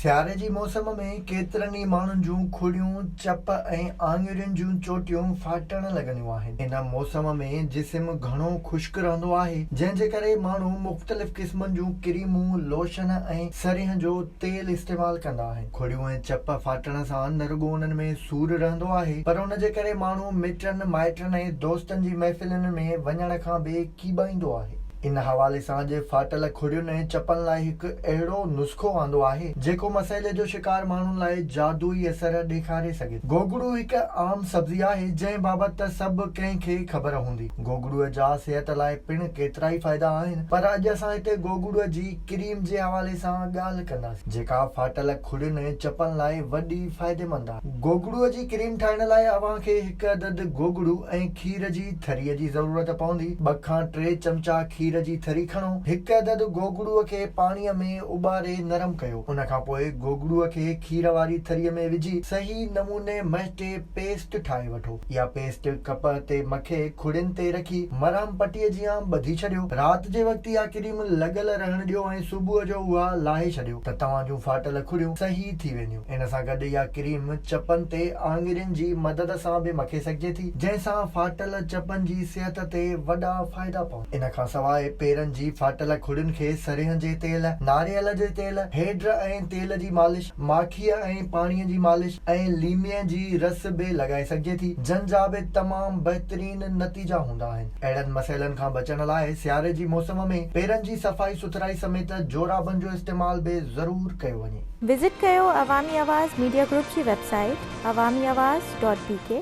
سياري جي موسم ۾ ڪيترن ئي ماڻهن جون کڙيون، چپ ۽ آڱرين جون چوٽيون ڦاٽڻ لڳنديون آهن. ان موسم ۾ جسم گهڻو خشڪ رهندو آهي، جنهن جي ڪري ماڻهو مختلف قسمن جون ڪريمون، لوشن ۽ سرينهن جو تيل استعمال ڪندا آهن. کڙيون ۽ چپ ڦاٽڻ سان نه رڳو انهن ۾ سور رهندو آهي، پر ان جي ڪري ماڻهو مٽن، مائٽن ۽ دوستن جي محفلن ۾ وڃڻ کان به ڪيٻائيندو آهي. ان حوالي سان اڄ ڦاٽل کڙين ۽ چپن لاء هڪ اهڙو نسخو آندو آهي، جيڪو مسئلي جو شڪار ماڻهن لاء جادوئي اثر ڏيکاري سگهي ٿو. گوگڙو هڪ عام سبزي آهي، جنهن بابت ته سڀ ڪنهن کي خبر هوندي. گوگڙوء جا صحت لاء پڻ ڪيترائي فائدا آهن، پر اڄ اسان هتي گوگڙوء جي ڪريم جي حوالي سان ڳالهه ڪنداسين، جيڪا ڦاٽل کڙين ۽ چپن لاء وڏي فائديمند آهي. گوگڙوء جي ڪريم ٺاهڻ لاء اوهان کي هڪ عدد گوگڙو ۽ کير جي ٿريء جي ضرورت پوندي. ٻه کان ٽي چمچا کير جي ٿري کڻو. هڪ عدد گوگڙوء کي پاڻيء ۾ اٻاري نرم ڪيو. ان کان پوء گوگڙوء کي کير واري ٿريء ۾ وجهي صحيح نموني مهٽي پيسٽ ٺاهي وٺو. اها پيسٽ ڪپهه تي مکي کڙين تي رکي مرهم پٽيء جيان ٻڌي ڇڏيو. رات جي وقت اها ڪريم لڳل رهڻ ڏيو ۽ صبح جو اها لاهي ڇڏيو ته توهان جون ڦاٽل کڙيون صحيح ٿي وينديون. ان سان گڏ اها ڪريم چپن تي آڱرين جي مدد سان به مکي سگهجي ٿي، جنهن سان ڦاٽل چپن جي صحت تي وڏا فائدا پوندا. ان کان سواء پيرن جي ڦاٽل کڙين کي سرينهن جي تيل، ناريل جي تيل، هيڊ ۽ تيل جي مالش، ماکيء ۽ پاڻيء جي مالش ۽ ليمي جي رس به لڳائي سگهجي ٿي، جن جا به تمام بهترين نتيجا هوندا آهن. اهڙن مسئلن کان بچڻ لاء سياري جي موسم ۾ پيرن جي صفائي سٿرائي سميت جورابن جو استعمال به ضرور ڪيو وڃي. وزٽ ڪيو عوامي آواز ميڊيا گروپ جي website Awami Awaz dot B K.